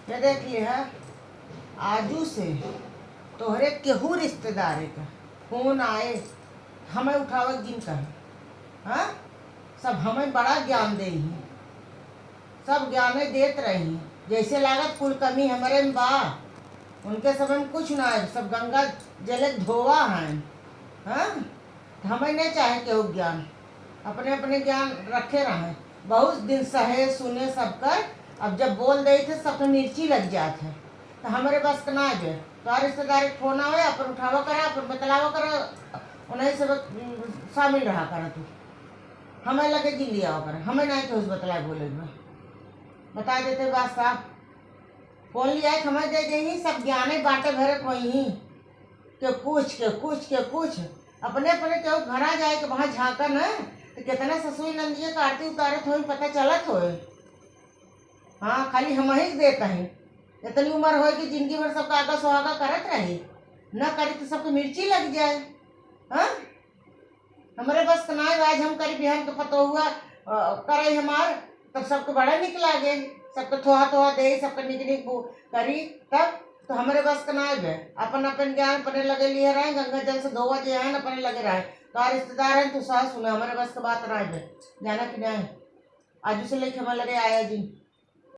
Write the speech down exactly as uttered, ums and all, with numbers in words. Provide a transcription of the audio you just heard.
ये देख लिहा, आजू से तोहरे केहू रिश्तेदारे का फोन आए, हमें उठावत जिन कहे। हाँ, सब हमें बड़ा ज्ञान देइहीं, सब ज्ञाने देत रही। जैसे लागत कुल कमी हमरे में बा, उनके समय में कुछ ना है, सब गंगा जले धोवा हैं। हाँ, तो हमें नहीं चाहे केहू ज्ञान, अपने अपने ज्ञान रखे रहे। बहुत दिन सहे सुने सबकर, अब जब बोल देई थे सबके मिर्ची लग जात है। तो हमरे बस के ना बे, तोहार रिश्तेदार के फोन आवे, अपन उठावा करा, अपन बतलावा करा, उन्हीं से बत-, शामिल रहा करा तू। हमें लगे जिन लिया करा, हमें ना केहू से बतलाए बोले बा। बता देते बात साफ। फोन लिया के हमें दे देही, सब ज्ञाने बाटे भरे कोई ही। के कुछ, के कुछ, के कुछ। अपने अपने केहू घरा जाए के वहाँ झाँका न, तो कितना ससुई नंदिया का आरती उतारत होई, पता चलत होए। हाँ, खाली हम ही देत हैं। इतनी उम्र होए कि जिंदगी भर सबका आगा सुहागा करत रही, न करी तो सबके मिर्ची लग जाए। हाँ, हमरे बस के नाय बा, आज हम करी, बिहान के पतोहुआ, अ, करे हमार, तब सबके बड़ा निक लागे, सबके थोहा थोहा दे, सबके निक निक बो-, करी, तब तो हमरे बस के नाय बे। अपन अपन ज्ञान अपने लगे लिए रहे, गंगा जल से धोवा जे हैं, अपने लगे रहे। का रिश्तेदार हैं, तू सास सुना, हमरे बस के बात नाय बे, जाना कि नाय? आजू से लेके हमारे लगे आया जिन।